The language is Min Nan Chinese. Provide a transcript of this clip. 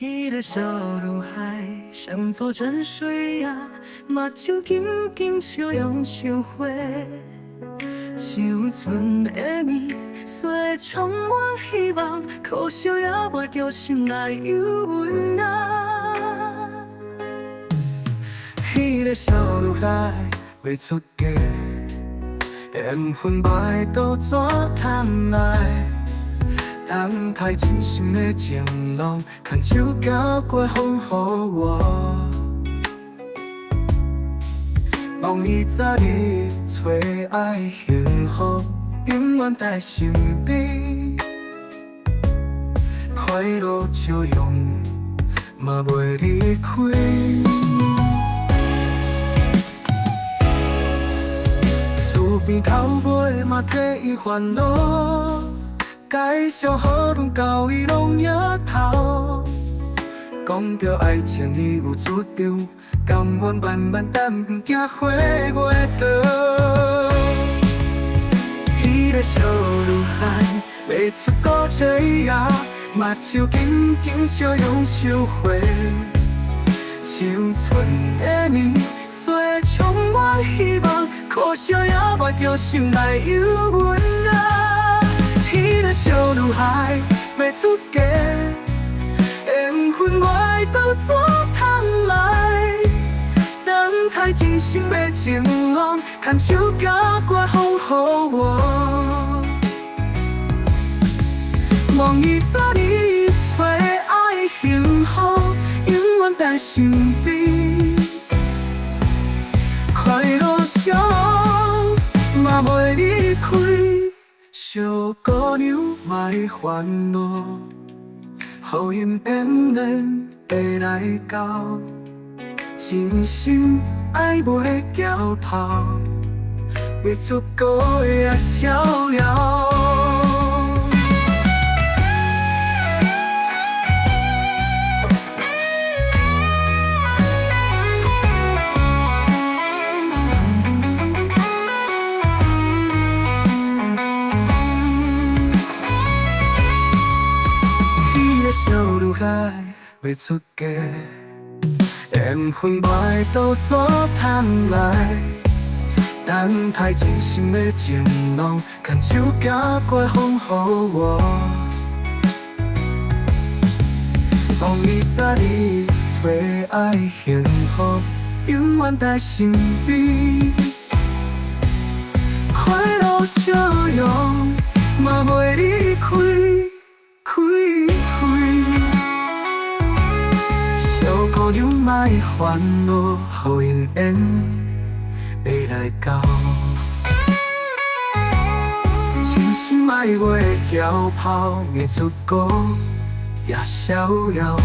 彼个小女孩双足浸水仔，目睭緊緊笑容像花，青春的暝，雖充滿希望，可惜也袂著心內有阮啊。彼个小女孩欲出嫁，緣分歹到怎通來？等待真心的情郎，牽手行過風雨我。望伊早日揣愛幸福，永遠在身邊，快樂笑容嘛袂離開。厝邊頭尾嘛替伊煩惱，介紹好運到伊攏搖頭。講著愛情伊有主張，甘願慢慢等，毋驚花袂倒。彼个小女孩欲出國這夜，目睭緊緊笑容像花，青春的暝雖充滿希望，可惜也袂著心內有阮啊。彼个小女孩欲出嫁，緣分歹到怎通來？等待真心的情郎，牽手行過風雨我。望伊早日揣愛幸福，永遠在身邊，快樂笑容嘛袂離開。小姑娘莫煩惱，好運緣緣會來到，真心愛袂驕跑，欲出國也逍遙。彼个小女孩欲出嫁，緣分歹到怎通來？等待真心的情郎，牽手行過風雨我。望伊早日揣愛幸福，永遠在身邊，快樂笑容嘛袂離開，開開。小姑娘莫煩惱，好姻緣會來到，真心愛袂驕跑，欲出國也逍遙。